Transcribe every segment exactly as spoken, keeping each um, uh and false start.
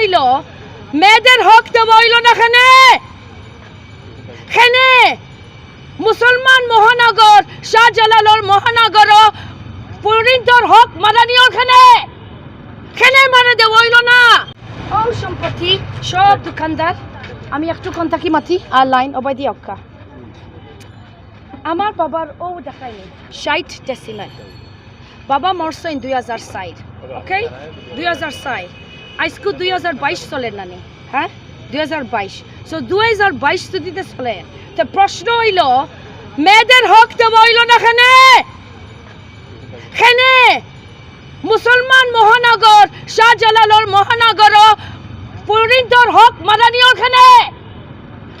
অইলো, মেয়েদের হক দেওয়া অইলো না কেনে? কেনে? মুসলমান মহানগর, শাহজালালর মহানগর, পরিণীতর হক মারানি অর কেনে? কেনে মারে দেওয়া অইলো না? ও সম্পত্তি, সব দোকানদার, আমি একটু কন্টাকি মাতি আর লাইন ওবায়দি অক্কা। আমার বাবার ও দেখায়নি, ষাট ডেসিমেল। বাবা মরছইন দুই হাজার চাইর, ওকে? দুই হাজার চাইর। আইজকু দুই হাজার বাইশ চলের নানি, হ্যাঁ? দুই হাজার বাইশ। So, দুই হাজার বাইশ যদি তে চলে, তে প্রশ্ন অইলো, মেয়েদের হক দেওয়া অইলো না কেনে? কেনে? মুসলমান মহানগর, শাহজালালর মহানগর, পরিণীতর হক মারানি অর কেনে?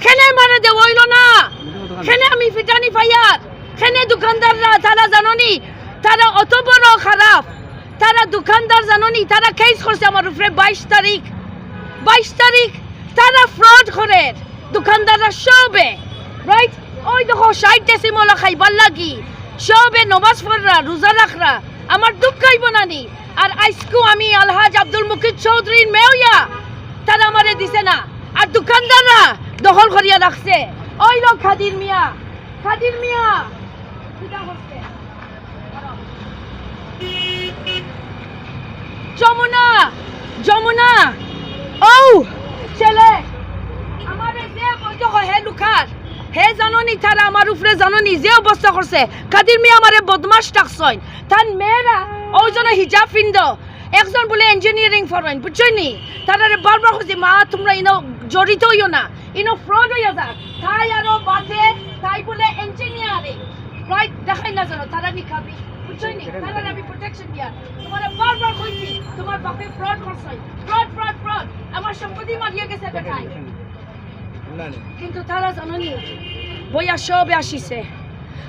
কেনে মারে দেওয়া অইলো না? কেনে আমি ফিটানি পাইয়ার? কেনে দোকানদাররা, তারা জানোনি, তারা অত বড় খারাপ, তারা দোকানদার জানোনি, তারা কেস করছে আমার উপরে বাইশ তারিখ, বাইশ তারিখ, তারা ফ্রড করের দোকানদাররা সবে, রাইট? ওই দেখো, ষাট ডেসিমেল খাইবার লাগি সবে নমাজ পড়রা, রোজা রাখরা, আমার দুঃখ অইবো না নি? আর আইজকু আমি আলহাজ আব্দুল মুকিত চৌধুরীর মেয়ে অইয়া তারা আমারে দিছে না, আর দোকানদাররা দখল করিয়া রাখছে। ওই লোক খাদির মিয়া, খাদির মিয়া, কিতা করছে? যমুনা, যমুনা, ও ছেলে, আমারে যে কইতো কয় হে লুকার, হে জানোনি তারা আমার উপরে জানোনি যে অবস্থা করছে। খাদির মিয়া আমারে বদমাশ ডাকছইন, তান মেয়েরা ওই জন্য হিজাব পিন্দো, একজন বুলে ইঞ্জিনিয়ারিং পড়ইন, বুঝছইন নি? তারারে বারবার কইছি, "মা, তুমরা ইনো জড়িত অইও না, ইনো ফ্রড অইয়া যার।" তাই আরো বাদে, তাই বুলে ইঞ্জিনিয়ারিং, রাইট? দেখাই না জানো, তারা নিকাবি, বুঝছইন নি? তারারে আমি প্রোটেকশন দিয়ার। তুমারে বারবার কইছি, তুমার বাপে ফ্রড করছইন, ফ্রড, ফ্রড, ফ্রড। আমার সম্পত্তি মারিয়া গেছে বেটায়। কিন্তু তারা জানোনি, বইয়া সবে আসিছে।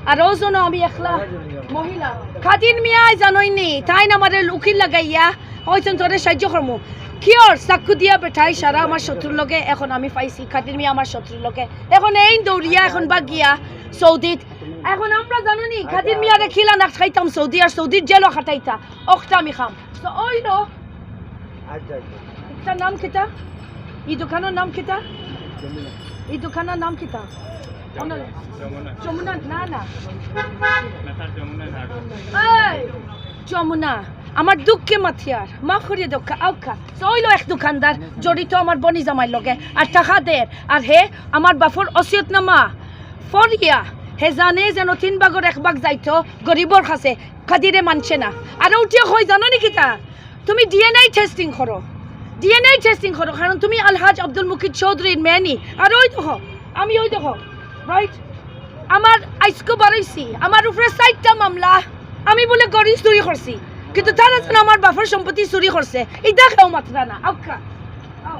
আর ও জন্য আমি একলা মহিলা। খাদির মিয়ায় জানোইনি, তাইন আমারে উকিল লাগাইয়া কইছইন তোরে সাহায্য করমু। কিওর চাকু দিয়া বেটায় সারা আমার শত্রুর লগে, এখন আমি পাইছি খাদির মিয়া আমার শত্রুর লগে। এখন এইন দৌড়িয়া, এখন বাগিয়া সৌদিত। এখন আমরা জানোনি, খাদির মিয়ারে কিলা না খাইতাম সৌদি, আর সৌদির জেলও খাটাইতা, অখটা আমি খাম। তো ওই লো, আচ্ছা, আচ্ছা। এটার নাম কিতা? এই দোকানর নাম কিতা? যমুনা। এই দোকানর নাম কিতা? যমুনা। যমুনা। যমুনা, না, না। না, স্যার, যমুনা না। এই, যমুনা, আমার দুঃখে মাতিয়ার, মাফ করিয়া দেউক্কা, আউক্কা। তো ওই লো এক দোকানদার জড়িত আমার বনি জামাইর লগে, আর টাকা দের, আর হে আমার বাপর অসিয়তনামা পড়িয়া, হে জানে যেন তিন ভাগর এক ভাগ যাইতো গরিবর কাছে, খাদিরে মানছে না। আর উঠিয়া কই জানো নি কিতা? তুমি ডিএনএ টেস্টিং করো, ডিএনএ টেস্টিং করো, কারণ তুমি আলহাজ আব্দুল মুকিত চৌধুরীর মেয়ে নি। আর ওই দেখো, আমি ওই দেখো, রাইট, আমার আইজকু বারইছি, আমার উপরে চাইরটা মামলা, আমি বুলে গড়ি চুরি করছি, কিন্তু তারা যেন আমার বাপর সম্পত্তি চুরি করছে, ইটা কেউ মাতরা না। আউক্কা, আও।